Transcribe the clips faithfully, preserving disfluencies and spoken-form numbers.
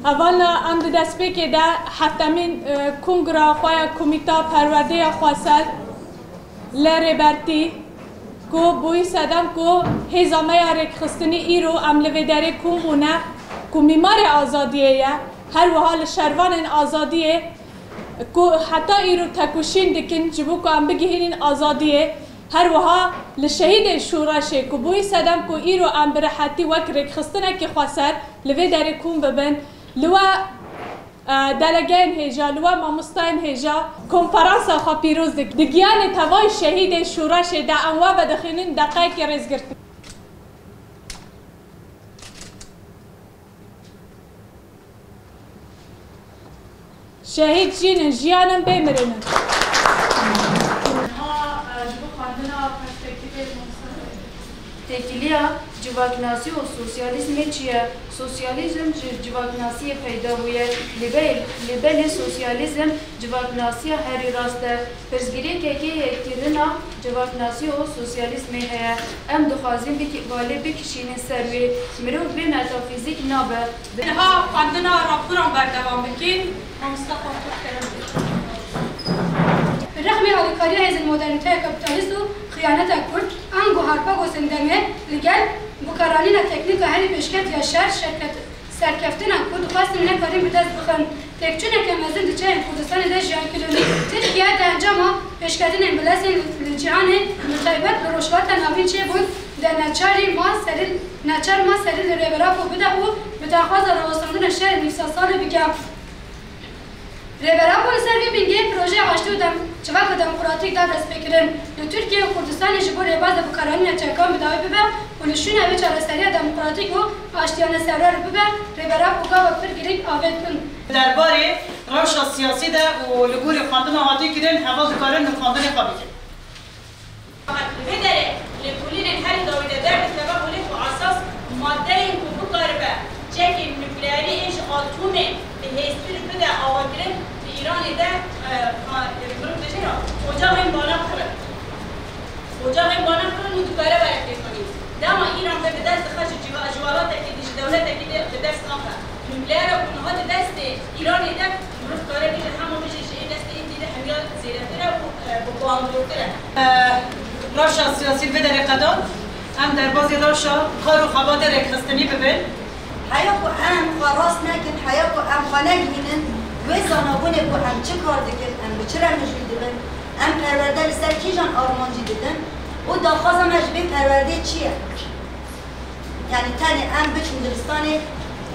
Hevalna em di destpêkê de heftemîn, e, kongra xwe ya Komîta Perwerdeya Xweser li Rêbertî, ku bûyî sedem ku hêza me ya rêkxistinî îro em li vê derê kom bûne, ku mîmarê azadiyê ye, her wiha li şervanên azadiyê ku heta îro tekoşîn dikin, ji bo ku em bigihînin azadiyê, her wiha li şehîdên şoreşê ku bûyî sedem ku îro em bi rehetî wek rêkxistinekî xweser li vê derê kom bibin, li we, e, delegeyên hêja, li we mamostayên hêja konferansa xwe pîroz dikin. Di giyanê tevayî şehîdên şoreşê de em we vedixînin deqeyekê rêzgirtin. Şehîd jîn in, jiyan in, bê mirin in. Niha, e, ji bo xwendina perspektîfê Têkiliya civaknasî û sosyalîzmê çi ye? Sosyalîzm ji civaknasiyê peyda bûye. Lê be-, lê belê sosyalîzm civaknasiya herî rast e. Pirsgirêkekê yekirina civaknasî û sosyalîzmê heye. Em dixwazin bikî-, balê bikişînin ser wê. Mirov bê metafîzîk nabe. Niha xwendina raporan berdewam bikin. Mamoste Xortûk, kerem. Bi rexmê alîkariya hêzên modernîteya kapîtalîst û xiyaneta Kurd, ango Harpago Sendemê li gel guhdaranîna teknîka herî pêşket ya şer, şerket-, serkeftina ku dixwestin nekarin bi dest bixin. Têkçûneke mezin di çiyayên Kurdistanê de jiyan kirin. Tirkiye di encama pêşketinên bilezên li cîhanê, bi taybet li Rojhilata Navîn çêbûn, de neçarî ma serî, neçar ma serî li Rêber Apo bide û bi daxwaza rawestandina şerê nîvsed salî bike. Rêber Apo li ser vî bingehê projeya aştî û dem-, civaka demokratîk da destpêkirin. Li Tirkiye û Kurdistanê ji bo rêbaza bikaranîna çekan bi dawî bibe û li şûna wê çareseriya demokratîk û aştiyane sewrar bibe, Rêber Apo gava pir girîng avêtin. Derbarê rewşa siyasî de û li gorî xwendina hatî kirin, heval dikarin nirxandinê xwe bikin. Li vê derê lêkolînên herî dawî de derdikeve holê ku esas maddeyên ku bikaribe çekên nukleerî ên ji atomê bi hêztir bide avakirin, di Îranê de, e, ka-, mirov dibêje ra, ocaxên bana pir in. Ocaxên bana pir in û dikare were têxinî. Dema Îran vê bi dest dixe ji ciwa-, ji welatekî din, ji dewletekî din bi dest naxe. Nukleera ku niha di destê Îranê de, mirov kare bêje hema bêje ji ê destê Hindî de hemiya zêdetir e û, e, bi bandortir e. E, rewşa siyasî li vê derê qedan, em derbazî rewşa kar û xebatê rêkxistinî bibin. Heya ku em xwe rast nekin, heya ku em xwe negihînin, wê zanabûnê ku em çi kar dikin, em bi çi re mijûl dibin, em perwerde li ser kîjan armancî didin û daxwaza me ji vê perwerdê çi ye? Yanî tenê em biçin dibistanê,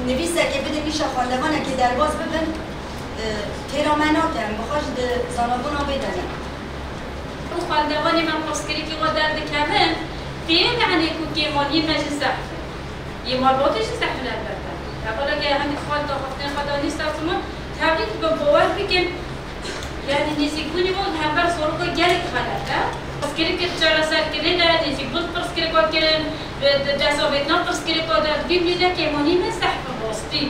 nivîsekê bidin îşa xwendevanekê derbas bibin, e, têra me nake, em bi xwe jî di zanabûna wê de ne. Û xwendevanê me pirsgirêkê xwe derdikevin, tê mehnê ku kêmaniyê me jî zehf in. Yê malbatê jî zehf in elbette. Hevaleke hindik xwe daxwazinên xwe danî ser ziman, tevlî dibin, bawer bikin, Yanî nêzîkbûnê wan li hember zaroka gelek xelet e. Pirsgirêkê di çareserkirinê de, nêzîkbûn pirsgirêka kirin, di, di destavêtina pirsgirêka de, di vî mînê de kêmanî me zehf in rastî.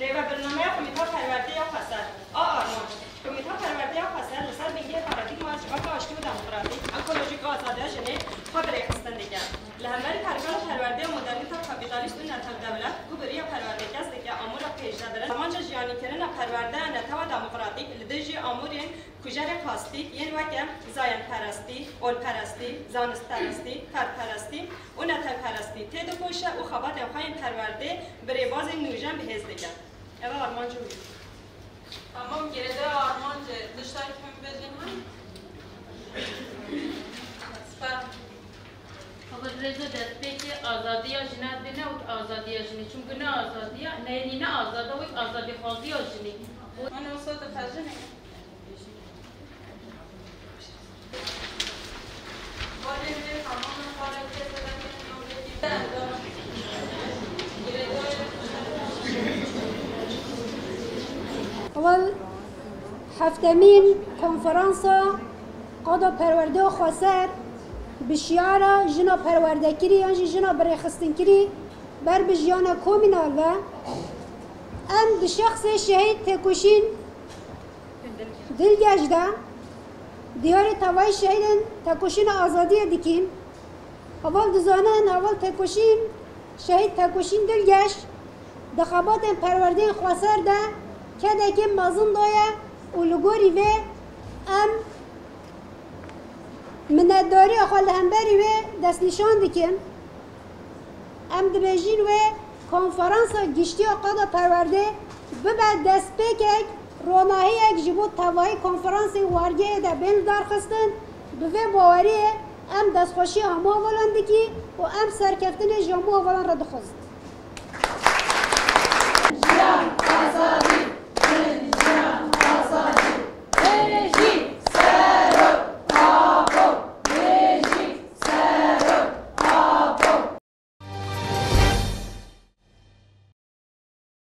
Rêvebirnameya Komîta Perwerdeya Xweser a armanc. Komîta Perwerdeya Xweser li ser bingehê paradîgma civaka aştî û demokratîk, ekolojîk û azadiya jinê xwe bi rêxistin dike. Li hemberî pergala perwerdeya modernîta kapîtalîst û netewdewlet ku bi riya perwerdekes dike amûra pêşdebirin, armanca jiyanîkirina perwerdeya netewa demokratîk li dijî amûrên kujerê plastîk yên weke zayenperestî, olperestî, zanistperestî, ferdperestî û netewperestî têdikoşe û xebatên xwe yên perwerdê bi rêbazên nûjen bihêz dike. Ev e armanca wî. Tamam, girêdayî armanc e, tiştekî hûn bêjin hene? Sper. Xebat rêza destpêkê azadiya jina dine û azadiya jinê. Çimkû ne azadiya, ne, yanî ne azada wek azadîxwaziya jinê. Hûn wisa dixejinê? Ewel heftemîn konferansa Qada Perwerdeya Xweser bi şiara jina perwerdekirî yan jî jina birêxistinkirî ber bi jiyana komînal ve, em di şexsê şehîd têkoşîn Dilgeş de diyarê tevayî şehîdên tekoşîna azadiyê dikîn. Heval dizanin, heval tekoşîn, şehîd tekoşîn Dilgeş Di xebatên perwerdeyên xweser de kedekê mezin daye û li gorî vê em minetdariya xwe li hemberî wê destnîşan dikin. Em dibêjin wê konferansa giştî ya qada perwerdê bibe destpêkek, ronahiyek ji bo tevahî konferansên wargehê de bên lidarxistin. Bi vê baweriyê em destxweşiya hemû hevalan dikî û em serkeftinê ji hemû hevalan re dixwazin.